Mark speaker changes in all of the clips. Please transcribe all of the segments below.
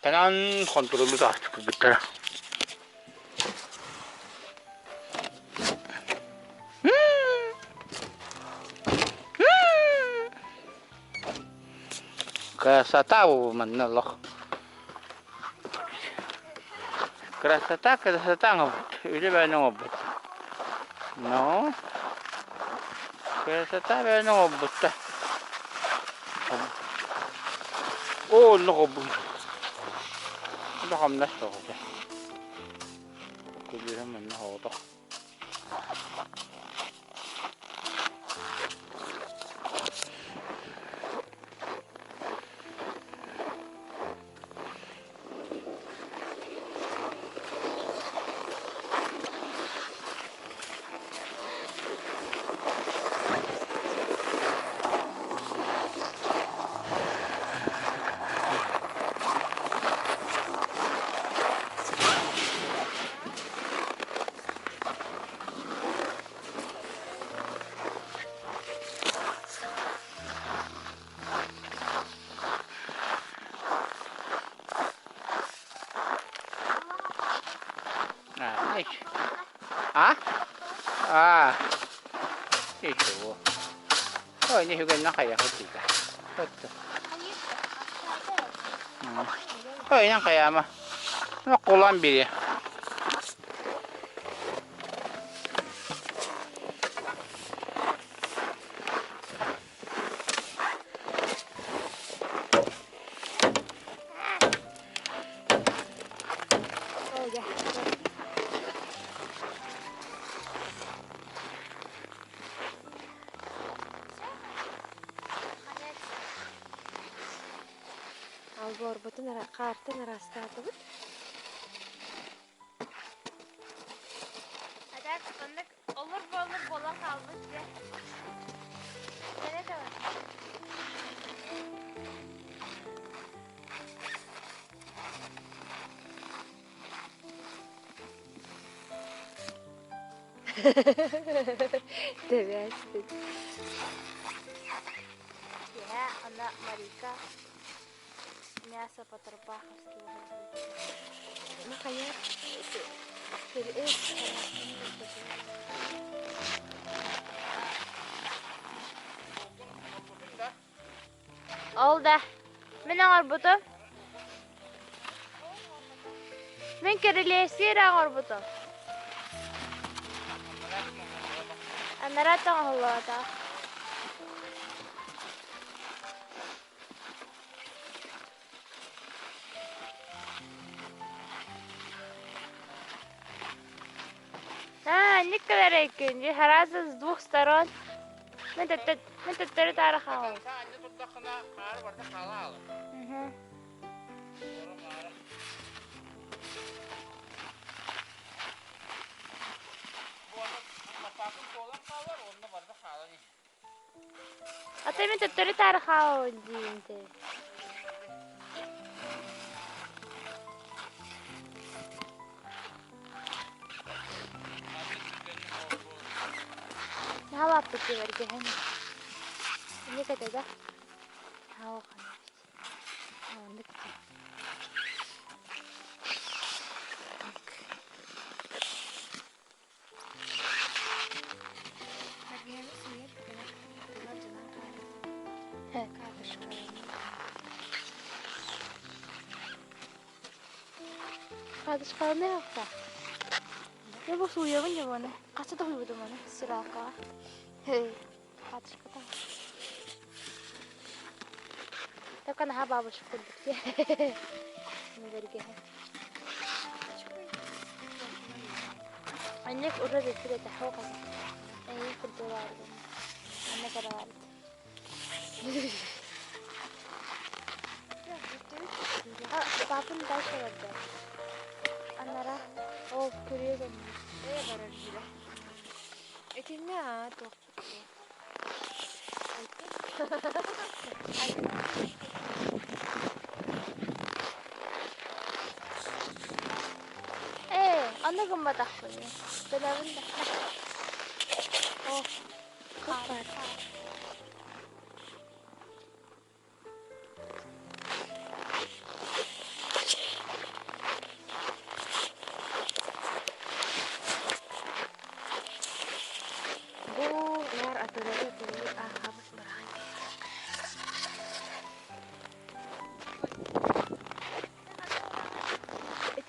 Speaker 1: Танан хонтуруолу таастыктара. Красота манна олох. Красота, красота оҥорбут. Үлэ бэйэни оҥорбут. Ну, красота бэйэни оҥорбут да. Оо, онно хоббут. Онно хамнас суох этэ. Күлүһүм манна соҕотох. А? А? Ничего. Ой, нифига хайа хотига. Ой, хайама. Кулан бiri.
Speaker 2: Алборбутун хаартан араастаатыбыт.
Speaker 3: А так, олор буоллар буолан хаалбыт дьэ.
Speaker 2: Тэбээспит.
Speaker 3: Киэһэ ана Марика мясо по-тарбаховски
Speaker 2: Ну хайа
Speaker 3: Ол да мин оҥорбутум. Мин кирилиэстиир оҥорбутум. Анараа тоҥоһуллубатах. А, николай күндү сразу с двух сторон. Мен төттөрү таары хаалабын. Ата мен төттөрү таары хаалабын диин те. Наалааппыт диэбэргэһэн. Эмиэ кэтэ да. Хаадышкаланы ахта. Я бу сууйабын дьэ Хаста да хуйбутум аны стиралкаҕа. Хаадышката. Только наһаа бабушка курдук дии. Бэргэһэ. Анньык урут эппит этэ хоҕо. Эйиин курдук баарбын. Анна караҕарыт. Папын дальше барда. Анара ол күрүө гынна.
Speaker 2: Ээ барар диирэ. Итиннэ аа туох
Speaker 3: Ээ, аны гымматахпын. Гынабын да. О, хаар.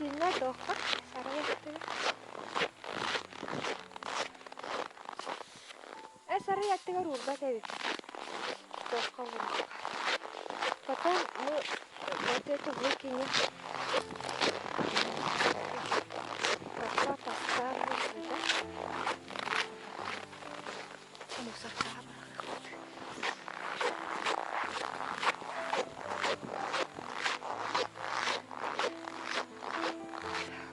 Speaker 3: Итиннэ туохха сарай аттыгар. Э сарай аттыгар уурбат эбит. Туохха уурбакка. Потом мы вот эту выкинем. Пока поставлю сюда. Мусоркаҕа быраҕыахпыт.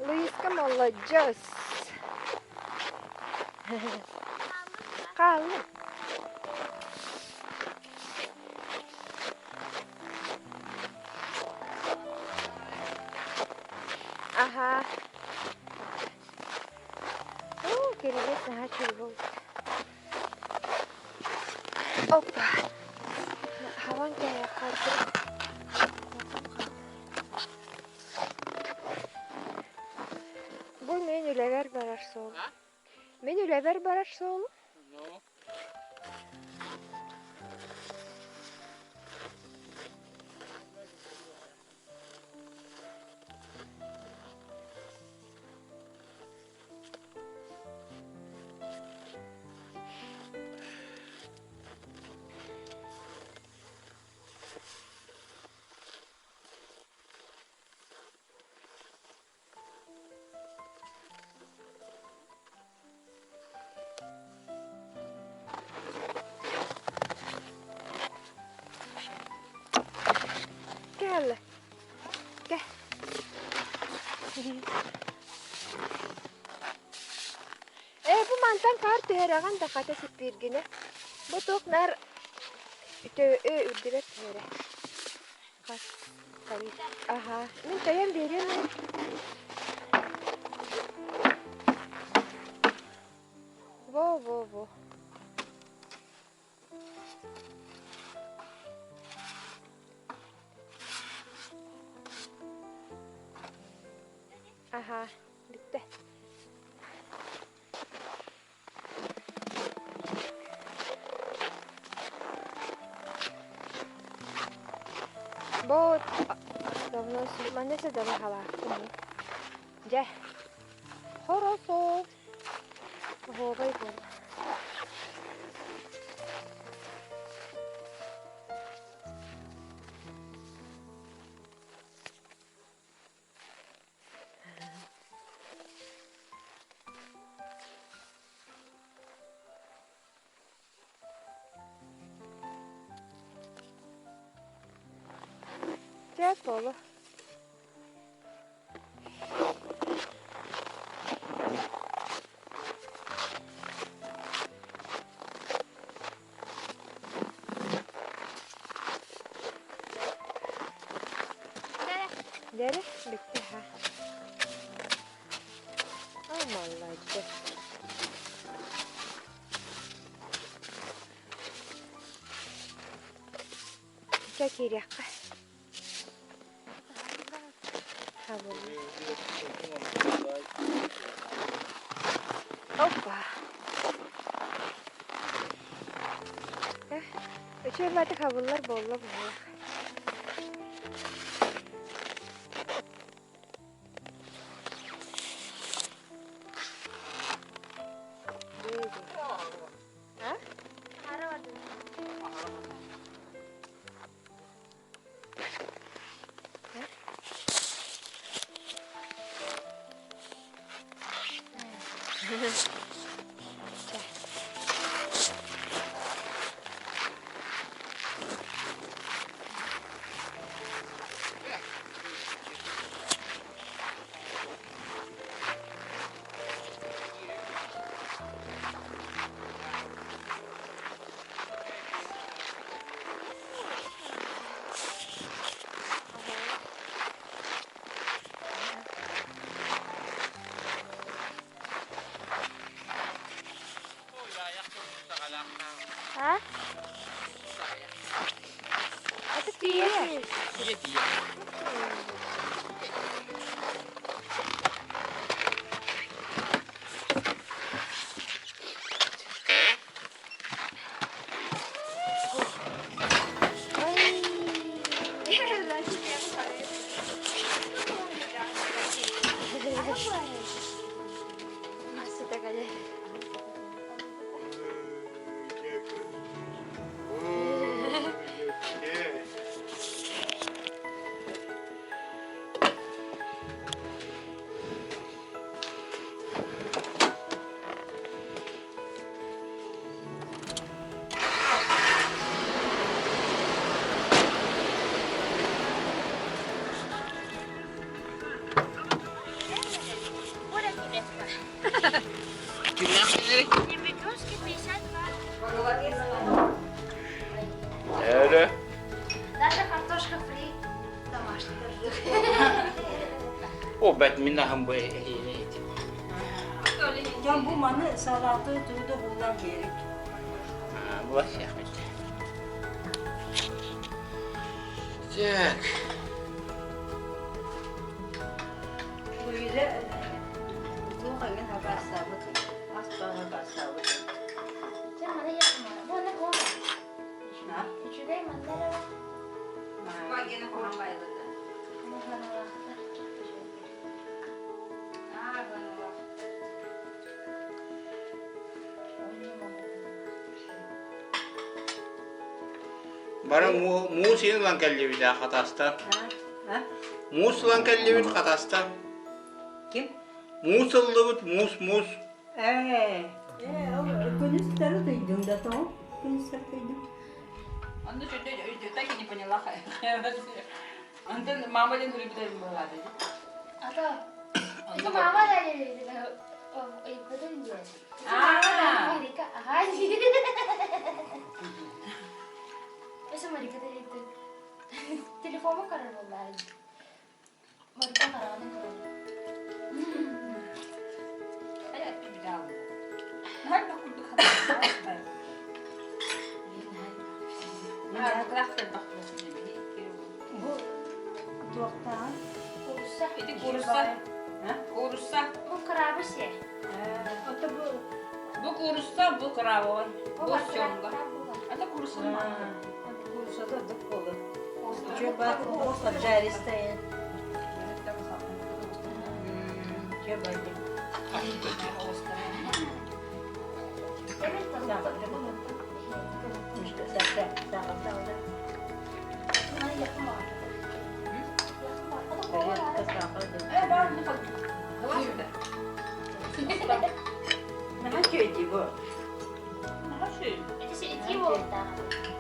Speaker 3: Луиска маладьыас. Хаалла. Аха. Оо, кирилиэс наһаа үчүгэй буолбут. Опа! Хабан кэһиэххэ Бу мин үлэбэр барар суол. Мин үлэбэр барар суолум. Кэл. Кэ. Ээ, бу мантан хаар түһэрэҕин да хата сиппииргинэ. Бу туох наар үтө үрдүбэр түһэрэ. Хас Аһаа, мин тэйэн биэриэм ээ. Во-во-во. Аһаа, бүттэ. Бу давно манна сыдама халаахтым. Дьэ, хоросо. Оһуобай буолла. Чэ, буолуо. Дьэрэ, бүттэ ха. О, молодец. Чэ, киириэххэ. Опа. Үчүгэй баҕайытык хабыллар буолла быһыылаах. А?
Speaker 4: Нембекевский 52.
Speaker 1: Эрэ.
Speaker 4: Даже картошка фри домашний.
Speaker 1: О, бэт мин аһым бу эти.
Speaker 5: Дьон бу маны салааты тугу да буллан биэрик.
Speaker 1: Була всех Так.
Speaker 5: Буйра туох эҥин хакаастаабыт, ас баҕа хакаастаабыт.
Speaker 4: Үчүгэй манна
Speaker 1: Бары муус ылан кэллибит аа хатастан. Муус ылан кэллибит хатастан.
Speaker 5: Ким?
Speaker 1: Муус ыллыбыт, муус, муус.
Speaker 5: Ээ, күнүстэри тыйдым да тоҕо? Күнүстэри тыйдым.
Speaker 6: Онно так и не поняла. Антон мама диэн суруйбута быһаады.
Speaker 4: Ата. Это мама ыйбытын диэн. Марика, ага. Eso Марика Телефону карар боллар. Марика караҕынан көрөр.
Speaker 5: Бу туохтааҕын?
Speaker 4: Курусса.
Speaker 6: Ити курусса. Курусса.
Speaker 4: Бу крабы се.
Speaker 5: Ото бу
Speaker 6: Бу курусса, бу крабовый. Бу семга. Это курусса.
Speaker 5: Куруссата ордук буолар. Чөба поджаристая. Чөба.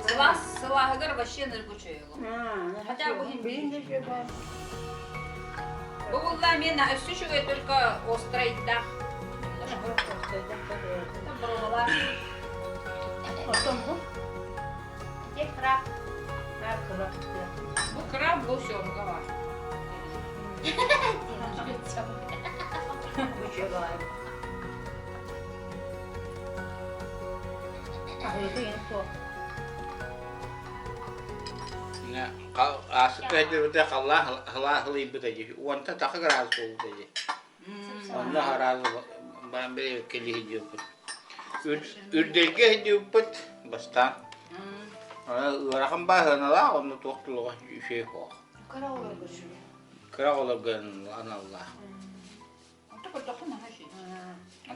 Speaker 6: Сылаас сылааһыгар вообще ныргучуйулу. Хотя бы Бу булла мен өссө үчүгэй только острайдах. Немножко.
Speaker 5: Потом бу?
Speaker 4: Где краб?
Speaker 6: Бу краб, бу семга бар.
Speaker 1: Аасыкка сылдьыбыта халлаан сылыйбыта дии. Уонтан тахса градус буолбута дии. Онно араас баран били кэлии сылдьыбыппыт. Үрдэлгэ сылдьыбыппыт бастаан. Ыарахан бааһыналаах, онно туох тулуга үчүгэй суох.
Speaker 2: Кыра оҕолорго үчүгэй.
Speaker 1: Кыра оҕолорго аналлаах.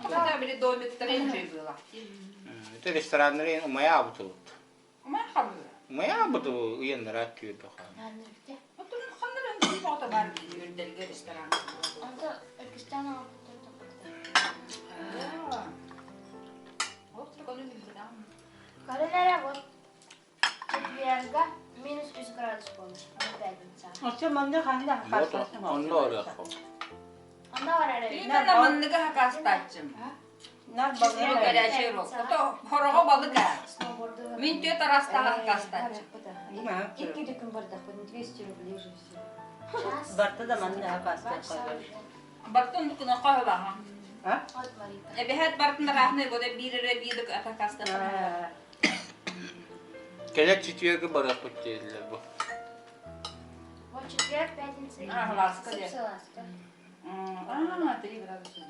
Speaker 6: Хотя били домиктары үчүгэй было.
Speaker 1: Это рестораннары умайаабытыбыт.
Speaker 6: Умай хабы.
Speaker 1: Умайаабыты ыйаннара түөрбэ хаан.
Speaker 6: Үрдэлгэ ресторан.
Speaker 4: Анда Карынара вот четверга минус 3 градус болар. Пятница.
Speaker 5: Оччо манна ханна хакаастааччым.
Speaker 1: Онно орыаххо.
Speaker 4: Онно барар.
Speaker 6: Именно манныга хакаастааччым.
Speaker 5: Нар балык.
Speaker 6: Горячий рог. Ото хороҕо балык аа. Мин түөрт араастаах хакаастааччым.
Speaker 2: Икки күн бардахпын 200 рублей же все.
Speaker 5: Барта да манна хакаастааччым.
Speaker 6: Бартын букуна хохолаха. Эбэһэт бартын раахны года биир эрэ биир хакаастааччым.
Speaker 1: Кэлэр четвергэ барыахпыт диэтилэр бу.
Speaker 4: Вот четверг, пятница.
Speaker 6: А, ласка де.
Speaker 4: Ласка.
Speaker 6: А, 3 градуса.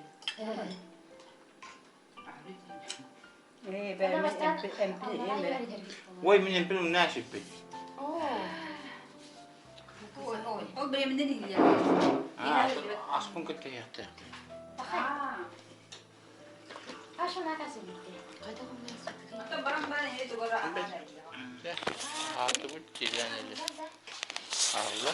Speaker 5: Ээ, бэйэм эмпи
Speaker 1: Ой, мин эмпин умнаа сүппүт.
Speaker 6: Ол временен иһиллэр.
Speaker 1: Аспын кытта иһэхтэ.
Speaker 4: Аша накасы битти.
Speaker 2: Кайда умнаа сүппүт?
Speaker 6: Оттон баран баран эһи тугара
Speaker 1: Аатыбыт тилэн эле. Алла.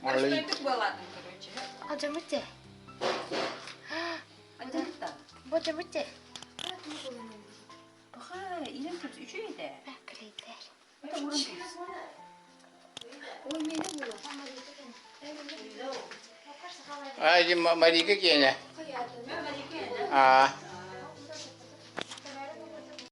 Speaker 6: Что буолаатын, короче.
Speaker 4: Ажамыте. Божамыте.
Speaker 6: Баха, илен тут үчү этэ.
Speaker 4: Бакрейдер.
Speaker 6: Ой, мени булу.
Speaker 1: А, Марика киэнэ. Аа.